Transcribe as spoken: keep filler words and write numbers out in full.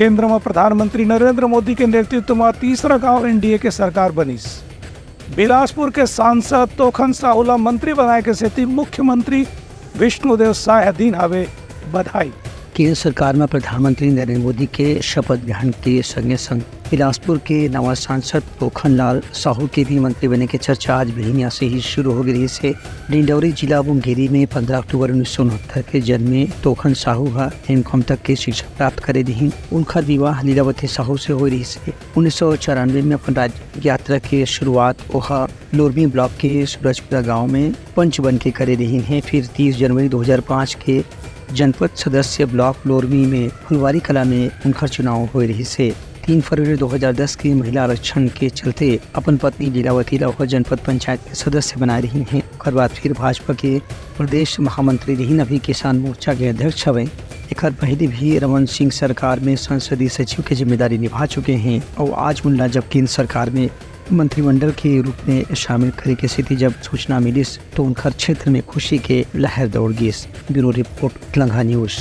केंद्र म प्रधानमंत्री नरेंद्र मोदी के नेतृत्व म तीसरा घांव एनडीए के सरकार बनिस। बिलासपुर के सांसद तोखन साहू ला मंत्री बनाए के सेती मुख्यमंत्री विष्णुदेव साय ह दीन हवे बधाई। केंद्र सरकार म प्रधानमंत्री नरेंद्र मोदी के शपथ ग्रहण के संगे संग बिलासपुर के नवा सांसद तोखन लाल साहू के भी मंत्री बने के चर्चा आज बिहनिया से ही शुरू हो गे रिहिस हे। डिंडौरी जिला मुंगेरी में पंद्रह अक्टूबर उन्नीस सौ उनहत्तर के जन्मे तोखन साहू ह एमकॉम तक के शिक्षा प्राप्त करे रिहिन। उनखर विवाह लीलावती साहू से होए रिहिस हे। उन्नीस सौ चौरानवे में अपन राजनीतिक यात्रा के शुरुआत ओहा लोरमी ब्लॉक के सूरजपुरा गांव में पंच बन के करे रिहिन हे। फिर तीस जनवरी दो हज़ार पाँच के जनपद सदस्य ब्लॉक लोरमी में फुलवारी कला में उनखर चुनाव होए रिहिस हे। तीन फरवरी दो हज़ार दस के महिला आरक्षण के चलते अपन पत्नी लीलावती ला ओकर जनपद पंचायत के सदस्य बनाए रिहिन हे। ओकर बाद फिर भाजपा के प्रदेश महामंत्री रिहिन, अभी किसान मोर्चा के अध्यक्ष हवे। एकर पहले भी रमन सिंह सरकार में संसदीय सचिव के जिम्मेदारी निभा चुके हैं और आज उनला जब केंद्र सरकार में मंत्रिमंडल के रूप में शामिल करे के सेती जब सूचना मिलिस, तो उनकर क्षेत्र में खुशी के लहर दौड़ गिस। ब्यूरो रिपोर्ट, लंघा न्यूज।